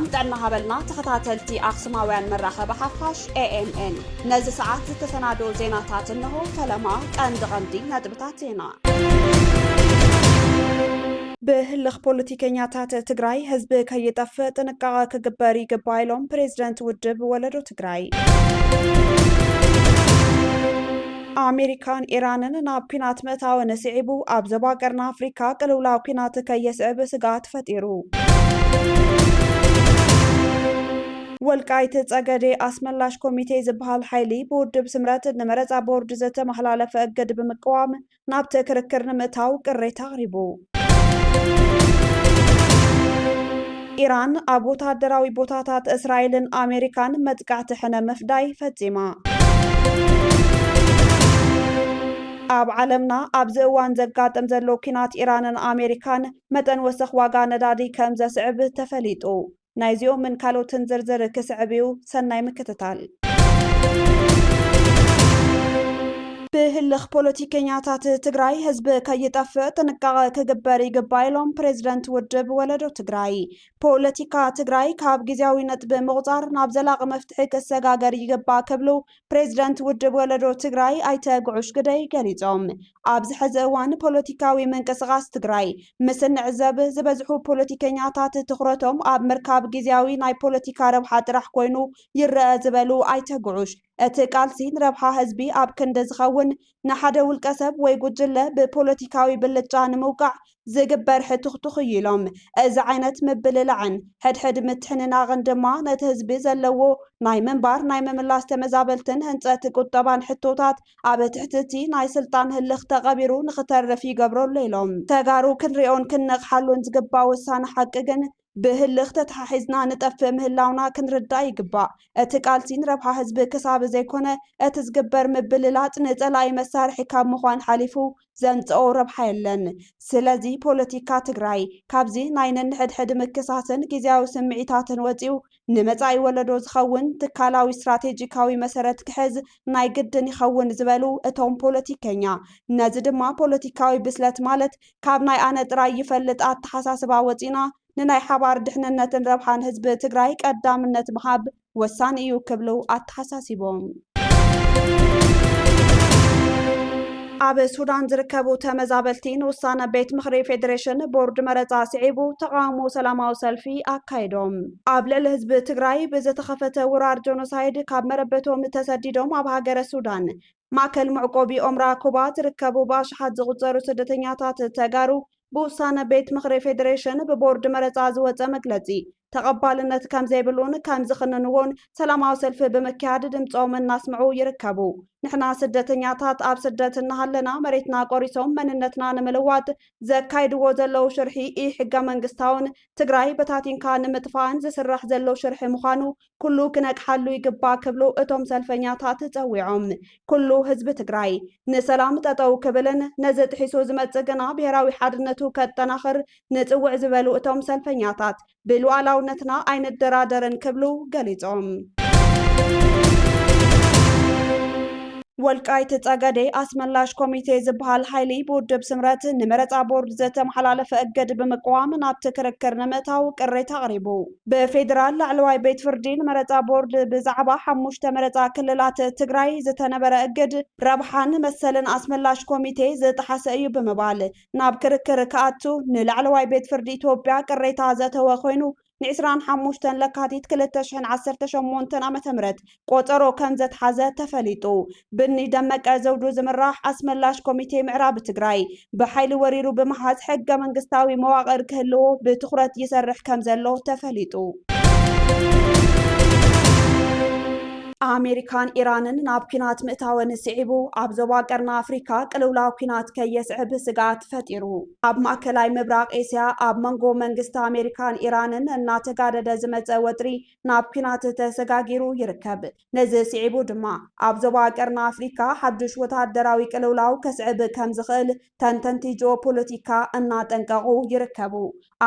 ጥዕና ሃበልና ተኸታተልቲ ኣኽሱማውያን መራኸቢ ሓፋሽ ኤ ኤም ኤን። ነዚ ሰዓት ዝተሰናዶ ዜናታት እንሆ። ፈለማ ቀንዲ ቀንዲ ነጥብታት ዜና። ብህልኽ ፖለቲከኛታት ትግራይ ህዝቢ ከይጠፍእ ጥንቃቐ ክግበር ይግባእ ኢሎም ፕሬዝደንት ውድብ ወለዶ ትግራይ። ኣሜሪካን ኢራንን ናብ ኲናት ምእታወን ስዒቡ ኣብ ዞባ ቀርኒ ኣፍሪካ ቅልውላው ኲናት ከየስዕብ ስግኣት ፈጢሩ። ወልቃይት ጸገዴ ኣስመላሽ ኮሚቴ ዝበሃል ሓይሊ ብውድብ ስምረት ንመረጻ ቦርድ ዝተመሓላለፈ እግድ ብምቅዋም ናብቲ ክርክር ንምእታው ቅሬታ ኣቕሪቡ። ኢራን ኣብ ወታደራዊ ቦታታት እስራኤልን ኣሜሪካን መጥቃዕቲ ሕነ ምፍዳይ ፈጺማ። ኣብ ዓለምና ኣብዚ እዋን ዘጋጥም ዘሎ ኲናት ኢራንን ኣሜሪካን መጠን ወሰኽ ዋጋ ነዳዲ ከም ዘስዕብ ተፈሊጡ። ናይዚኦምን ካልኦትን ዝርዝር ክስዕብ እዩ። ሰናይ ምክትታል። ብህልኽ ፖለቲከኛታት ትግራይ ህዝቢ ከይጠፍእ ጥንቃቐ ክግበር ይግባእ ኢሎም ፕሬዝደንት ውድብ ወለዶ ትግራይ። ፖለቲካ ትግራይ ካብ ግዜያዊ ነጥቢ ምቑፃር ናብ ዘላቒ መፍትሒ ክሰጋገር ይግባእ ክብሉ ፕሬዝደንት ውድብ ወለዶ ትግራይ ኣይተ ጉዑሽ ግደይ ገሊፆም። ኣብዚ ሕዚ እዋን ፖለቲካዊ ምንቅስቓስ ትግራይ ምስ እንዕዘብ፣ ዝበዝሑ ፖለቲከኛታት ትኹረቶም ኣብ ምርካብ ግዜያዊ ናይ ፖለቲካ ረብሓ ጥራሕ ኮይኑ ይረአ ዝበሉ ኣይተ ጉዑሽ፣ እቲ ቃልሲ ንረብሓ ህዝቢ ኣብ ክንዲ ዝኸውን ንሓደ ውልቀ ሰብ ወይ ጉጅለ ብፖለቲካዊ ብልጫ ንምውቃዕ ዝግበር ሕቱኽቱኽ እዩ ኢሎም። እዚ ዓይነት ምብልላዕን ሕድሕድ ምትሕንናቕን ድማ ነቲ ህዝቢ ዘለዎ ናይ ምንባር ናይ ምምላስ ተመዛበልትን ህንፀት ቁጠባን ሕቶታት ኣብ ትሕቲ እቲ ናይ ስልጣን ህልኽ ተቐቢሩ ንኽተርፍ ይገብሮ ኣሎ ኢሎም። ተጋሩ ክንሪኦን ክንነቕሓሉን ዝግባእ ወሳኒ ሓቂ ግን ብህልኽ ተተሓሒዝና ንጠፍእ ምህላውና ክንርዳእ ይግባእ። እቲ ቃልሲ ንረብሓ ህዝቢ ክሳብ ዘይኮነ እቲ ዝግበር ምብልላጽ ንጸላኢ መሳርሒ ካብ ምዃን ሓሊፉ ዘምጽኦ ረብሓ የለን። ስለዚ ፖለቲካ ትግራይ ካብዚ ናይ ነንሕድሕድ ምክሳስን ግዜያዊ ስምዒታትን ወጺኡ ንመጻኢ ወለዶ ዝኸውን ትካላዊ ስትራቴጂካዊ መሰረት ክሕዝ ናይ ግድን ይኸውን ዝበሉ እቶም ፖለቲከኛ፣ ነዚ ድማ ፖለቲካዊ ብስለት ማለት ካብ ናይ ኣነ ጥራይ ይፈልጥ ኣተሓሳስባ ወጺና ንናይ ሓባር ድሕንነትን ረብሓን ህዝቢ ትግራይ ቀዳምነት ምሃብ ወሳኒ እዩ ክብሉ ኣተሓሳሲቦም። ኣብ ሱዳን ዝርከቡ ተመዛበልቲ ንውሳነ ቤት ምኽሪ ፌዴሬሽን ቦርድ መረፃ ስዒቡ ተቓውሞ ሰላማዊ ሰልፊ ኣካይዶም። ኣብ ልዕሊ ህዝቢ ትግራይ ብዝተኸፈተ ውራር ጆኖሳይድ ካብ መረበቶም ተሰዲዶም ኣብ ሃገረ ሱዳን ማእከል መዕቆቢ ኦምራ ኩባ ዝርከቡ ብኣሽሓት ዝቑጸሩ ስደተኛታት ተጋሩ ብውሳነ ቤት ምኽሪ ፌዴሬሽን ብቦርድ መረፃ ዝወፀ መግለፂ ተቐባልነት ከም ዘይብሉን ከም ዝኽንንዎን ሰላማዊ ሰልፊ ብምክያድ ድምፆም እናስምዑ ይርከቡ። ንሕና ስደተኛታት ኣብ ስደት እናሃለና መሬትና ቆሪሶም መንነትና ንምልዋጥ ዘካይድዎ ዘለዉ ሽርሒ ኢ ሕገ መንግስታውን ትግራይ በታቲንካ ንምጥፋእን ዝስራሕ ዘሎ ሽርሒ ምዃኑ ኩሉ ክነቅሓሉ ይግባእ ክብሉ እቶም ሰልፈኛታት ጸዊዖም። ኩሉ ህዝቢ ትግራይ ንሰላም ጠጠው ክብልን ነዚ ጥሒሱ ዝመጽእ ግና ብሄራዊ ሓድነቱ ከጠናኽር ንጽውዕ ዝበሉ እቶም ሰልፈኛታት ብሉዓላውነትና ኣይንደራደርን ክብሉ ገሊጾም። ወልቃይት ጸገዴ ኣስመላሽ ኮሚቴ ዝበሃል ሓይሊ ብውድብ ስምረት ንመረጻ ቦርድ ዝተመሓላለፈ እግድ ብምቅዋም ናብቲ ክርክር ንምእታው ቅሬታ ኣቕሪቡ። ብፌዴራል ላዕለዋይ ቤት ፍርዲ ንመረጻ ቦርድ ብዛዕባ ሓሙሽተ መረጻ ክልላት ትግራይ ዝተነበረ እግድ ረብሓን መሰልን ኣስመላሽ ኮሚቴ ዝጠሓሰ እዩ ብምባል ናብ ክርክር ክኣቱ ንላዕለዋይ ቤት ፍርዲ ኢትዮጵያ ቅሬታ ዘእተወ ኮይኑ፣ ንዕስራን ሓሙሽተን ለካቲት ክልተ ሽሕን ዓሰርተ ሸሞንተን ዓመተ ምህረት ቆጸሮ ከም ዘትሓዘ ተፈሊጡ። ብኒ ደመቀ ዘውዱ ዝምራሕ ኣስመላሽ ኮሚቴ ምዕራብ ትግራይ ብሓይሊ ወሪሩ ብምሓዝ ሕገ መንግስታዊ መዋቕር ክህልዎ ብትኹረት ይሰርሕ ከም ዘሎ ተፈሊጡ። ኣሜሪካን ኢራንን ናብ ኲናት ምእታወን ስዒቡ፣ ኣብ ዞባ ቀርኒ ኣፍሪካ ቅልውላው ኲናት ከየስዕብ ስግኣት ፈጢሩ። ኣብ ማእከላይ ምብራቕ ኤስያ ኣብ መንጎ መንግስቲ ኣሜሪካን ኢራንን እናተጋደደ ዝመጸ ወጥሪ ናብ ኲናት ተሰጋጊሩ ይርከብ። ነዚ ስዒቡ ድማ ኣብ ዞባ ቀርኒ ኣፍሪካ ሓዱሽ ወታደራዊ ቅልውላው ከስዕብ ከም ዝኽእል ተንተንቲ ጂኦፖለቲካ እናጠንቀቑ ይርከቡ።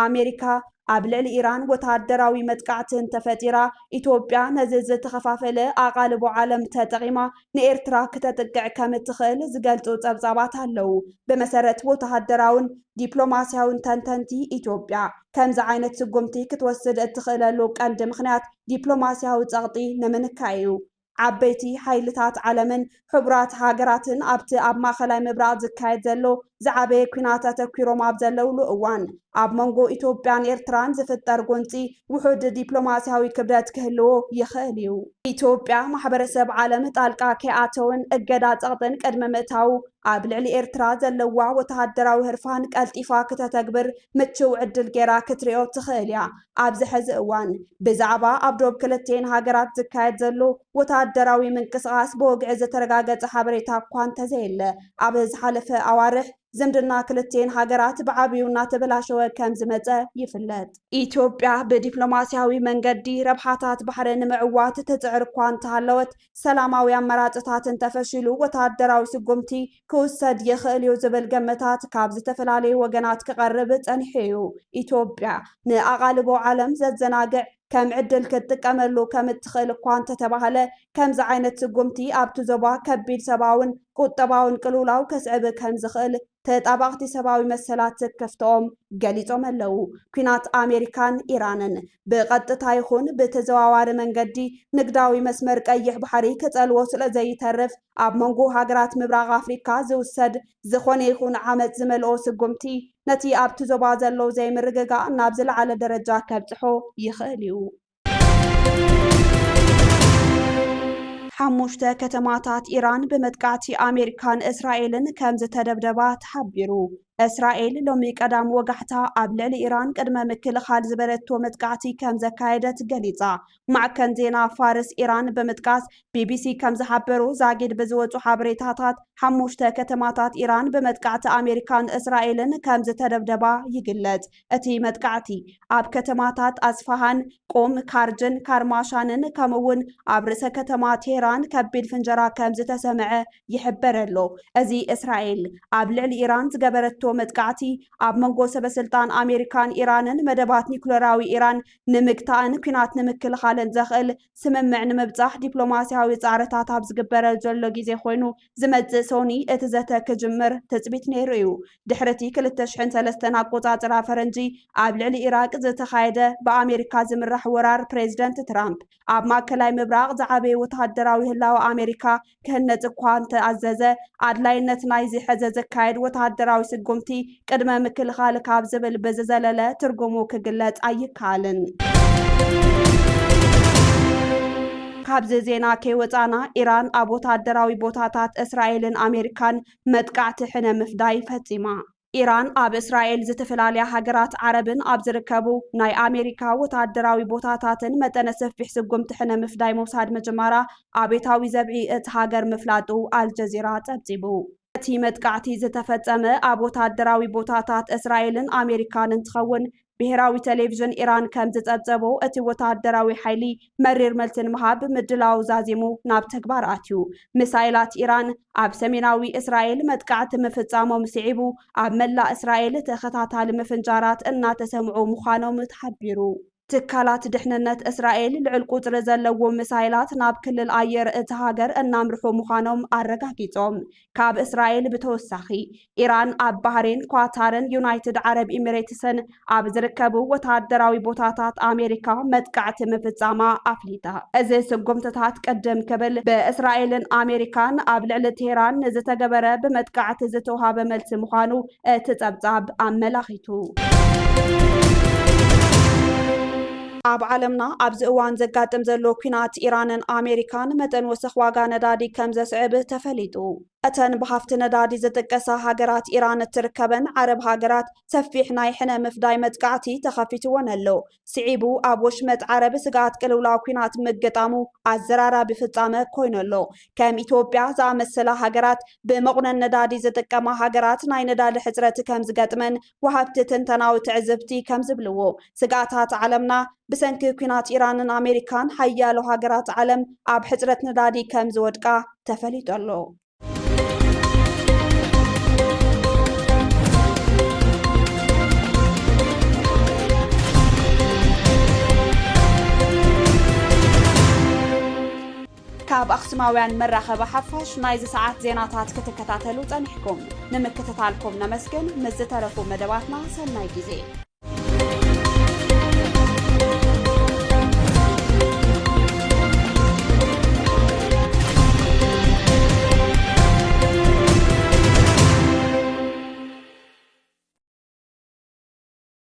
ኣሜሪካ ኣብ ልዕሊ ኢራን ወተሃደራዊ መጥቃዕቲ እንተፈጢራ፣ ኢትዮጵያ ነዚ ዝተኸፋፈለ ኣቓልቦ ዓለም ተጠቒማ ንኤርትራ ክተጥቅዕ ከም እትኽእል ዝገልጹ ጸብጻባት ኣለዉ። ብመሰረት ወተሃደራውን ዲፕሎማስያውን ተንተንቲ፣ ኢትዮጵያ ከምዚ ዓይነት ስጉምቲ ክትወስድ እትኽእለሉ ቀንዲ ምኽንያት ዲፕሎማስያዊ ጸቕጢ ንምንካይ እዩ። ዓበይቲ ሓይልታት ዓለምን ሕቡራት ሃገራትን ኣብቲ ኣብ ማእኸላይ ምብራቕ ዝካየድ ዘሎ ዝዓበየ ኲናት ኣተኲሮም ኣብ ዘለውሉ እዋን፣ ኣብ መንጎ ኢትዮጵያን ኤርትራን ዝፍጠር ጎንጺ ውሑድ ዲፕሎማስያዊ ክብደት ክህልዎ ይኽእል እዩ። ኢትዮጵያ ማሕበረሰብ ዓለም ጣልቃ ከይኣተወን እገዳ ጸቕጥን ቅድሚ ምእታዉ፣ ኣብ ልዕሊ ኤርትራ ዘለዋ ወተሃደራዊ ህርፋን ቀልጢፋ ክተተግብር ምችው ዕድል ገይራ ክትሪኦ ትኽእል እያ። ኣብዚ ሕዚ እዋን፣ ብዛዕባ ኣብ ዶብ ክልቲኤን ሃገራት ዝካየድ ዘሎ ወተሃደራዊ ምንቅስቓስ ብወግዒ ዝተረጋገጸ ሓበሬታ እኳ እንተዘየለ፣ ኣብ ዝሓለፈ ኣዋርሕ ዝምድና ክልቲኤን ሃገራት ብዓብዩ እናተበላሸወ ከም ዝመጸ ይፍለጥ። ኢትዮጵያ ብዲፕሎማስያዊ መንገዲ ረብሓታት ባሕሪ ንምዕዋት ትጽዕር እኳ እንተሃለወት፣ ሰላማዊ ኣመራጽታት እንተፈሺሉ ወተሃደራዊ ስጉምቲ ክውሰድ ይኽእል እዩ ዝብል ገመታት ካብ ዝተፈላለዩ ወገናት ክቐርብ ጸኒሑ እዩ። ኢትዮጵያ ንኣቓልቦ ዓለም ዘዘናግዕ ከም ዕድል ክትጥቀመሉ ከም እትኽእል እኳ እንተተባህለ፣ ከምዚ ዓይነት ስጉምቲ ኣብቲ ዞባ ከቢድ ሰብኣውን ቁጠባውን ቅልውላው ከስዕብ ከም ዝኽእል ተጣባቕቲ ሰብኣዊ መሰላት ስክፍትኦም ገሊጾም ኣለዉ። ኲናት ኣሜሪካን ኢራንን ብቐጥታ ይኹን ብተዘዋዋሪ መንገዲ ንግዳዊ መስመር ቀይሕ ባሕሪ ክጸልዎ ስለ ዘይተርፍ፣ ኣብ መንጎ ሃገራት ምብራቕ ኣፍሪካ ዝውሰድ ዝኾነ ይኹን ዓመጽ ዝመልኦ ስጉምቲ፣ ነቲ ኣብቲ ዞባ ዘሎ ዘይምርግጋእ ናብ ዝለዓለ ደረጃ ከብጽሖ ይኽእል እዩ። ሓሙሽተ ከተማታት ኢራን ብመጥቃዕቲ ኣሜሪካን እስራኤልን ከም ዝተደብደባ ተሓቢሩ። እስራኤል ሎሚ ቀዳም ወጋሕታ ኣብ ልዕሊ ኢራን ቅድመ ምክልኻል ዝበለቶ መጥቃዕቲ ከም ዘካየደት ገሊጻ። ማዕከን ዜና ፋርስ ኢራን ብምጥቃስ ቢቢሲ ከም ዝሓበሮ፣ ዛጊድ ብዝወጹ ሓበሬታታት፣ ሓሙሽተ ከተማታት ኢራን ብመጥቃዕቲ ኣሜሪካን እስራኤልን ከም ዝተደብደባ ይግለጽ። እቲ መጥቃዕቲ ኣብ ከተማታት ኣስፋሃን፣ ቁም፣ ካርጅን ካርማሻንን፣ ከምኡ'ውን ኣብ ርእሰ ከተማ ቴህራን ከቢድ ፍንጀራ ከም ዝተሰምዐ ይሕበር ኣሎ። እዚ እስራኤል ኣብ ልዕሊ ኢራን ዝገበረቶ መጥቃዕቲ፣ ኣብ መንጎ ሰበስልጣን ኣሜሪካን ኢራንን መደባት ኒኩለራዊ ኢራን ንምግታእን ኲናት ንምክልኻልን ዘኽእል ስምምዕ ንምብጻሕ ዲፕሎማስያዊ ጻዕርታት ኣብ ዝግበረሉ ዘሎ ግዜ ኮይኑ ዝመጽእ ሰኑይ እቲ ዘተ ክጅምር ትጽቢት ነይሩ እዩ። ድሕሪ እቲ ክልተ ሽሕን ሰለስተን ኣቆጻጽራ ፈረንጂ ኣብ ልዕሊ ኢራቅ ዝተኻየደ ብኣሜሪካ ዝምራሕ ወራር፣ ፕሬዚደንት ትራምፕ ኣብ ማእከላይ ምብራቕ ዝዓበየ ወተሃደራዊ ህላወ ኣሜሪካ ክህነጽ እኳ እንተኣዘዘ፣ ኣድላይነት ናይዚ ሕዚ ዝካየድ ወተሃደራዊ ስጉምቲ ቅድመ ምክልኻል ካብ ዝብል ብዝዘለለ ትርጉሙ ክግለጽ ኣይከኣልን። ካብዚ ዜና ከይወጻና፣ ኢራን ኣብ ወተሃደራዊ ቦታታት እስራኤልን ኣሜሪካን መጥቃዕቲ ሕነ ምፍዳይ ፈጺማ። ኢራን ኣብ እስራኤል ዝተፈላለያ ሃገራት ዓረብን ኣብ ዝርከቡ ናይ ኣሜሪካ ወተሃደራዊ ቦታታትን መጠነ ሰፊሕ ስጉምቲ ሕነ ምፍዳይ ምውሳድ ምጅማራ ኣቤታዊ ዘብዒ እቲ ሃገር ምፍላጡ ኣልጀዚራ ጸብጺቡ። እቲ መጥቃዕቲ ዝተፈጸመ ኣብ ወተሃደራዊ ቦታታት እስራኤልን ኣሜሪካን እንትኸውን፣ ብሄራዊ ቴሌቪዥን ኢራን ከም ዝጸብጸቦ፣ እቲ ወተሃደራዊ ሓይሊ መሪር መልሲ ንምሃብ ምድላው ዛዚሙ ናብ ተግባር ኣትዩ። ሚሳይላት ኢራን ኣብ ሰሜናዊ እስራኤል መጥቃዕቲ ምፍጻሞም ስዒቡ፣ ኣብ መላእ እስራኤል ተኸታታሊ ምፍንጃራት እናተሰምዑ ምዃኖም ተሓቢሩ። ትካላት ድሕንነት እስራኤል ልዑል ቁጽሪ ዘለዎም ሚሳይላት ናብ ክልል ኣየር እቲ ሃገር እናምርሑ ምዃኖም ኣረጋጊጾም። ካብ እስራኤል ብተወሳኺ፣ ኢራን ኣብ ባህሬን፣ ኳታርን ዩናይትድ ዓረብ ኢሚሬትስን ኣብ ዝርከቡ ወተሃደራዊ ቦታታት ኣሜሪካ መጥቃዕቲ ምፍጻማ ኣፍሊጣ። እዚ ስጉምትታት ቅድም ክብል ብእስራኤልን ኣሜሪካን ኣብ ልዕሊ ቴህራን ንዝተገበረ ብመጥቃዕቲ ዝተውሃበ መልሲ ምዃኑ እቲ ጸብጻብ ኣመላኺቱ። ኣብ ዓለምና ኣብዚ እዋን ዘጋጥም ዘሎ ኲናት ኢራንን ኣሜሪካን መጠን ወሰኽ ዋጋ ነዳዲ ከም ዘስዕብ ተፈሊጡ። እተን ብሃፍቲ ነዳዲ ዝጥቀሳ ሃገራት ኢራን እትርከበን ዓረብ ሃገራት ሰፊሕ ናይ ሕነ ምፍዳይ መጥቃዕቲ ተኸፊትወን ኣሎ። ስዒቡ ኣብ ወሽመጥ ዓረብ ስግኣት ቅልውላው ኲናት ምግጣሙ ኣዘራራቢ ፍጻመ ኮይኑ ኣሎ። ከም ኢትዮጵያ ዝኣመሰላ ሃገራት ብመቑነን ነዳዲ ዝጥቀማ ሃገራት ናይ ነዳዲ ሕጽረት ከም ዝገጥመን ወሃብቲ ትንተናዊ ትዕዝብቲ ከም ዝብልዎ፣ ስግኣታት ዓለምና ብሰንኪ ኲናት ኢራንን ኣሜሪካን ሓያሎ ሃገራት ዓለም ኣብ ሕጽረት ነዳዲ ከም ዝወድቃ ተፈሊጡ ኣሎ። ካብ ኣኽሱማውያን መራኸቢ ሓፋሽ ናይዚ ሰዓት ዜናታት ክትከታተሉ ጸኒሕኩም። ንምክትታልኩም ነመስግን። ምስ ዝተረፉ መደባትና ሰናይ ግዜ።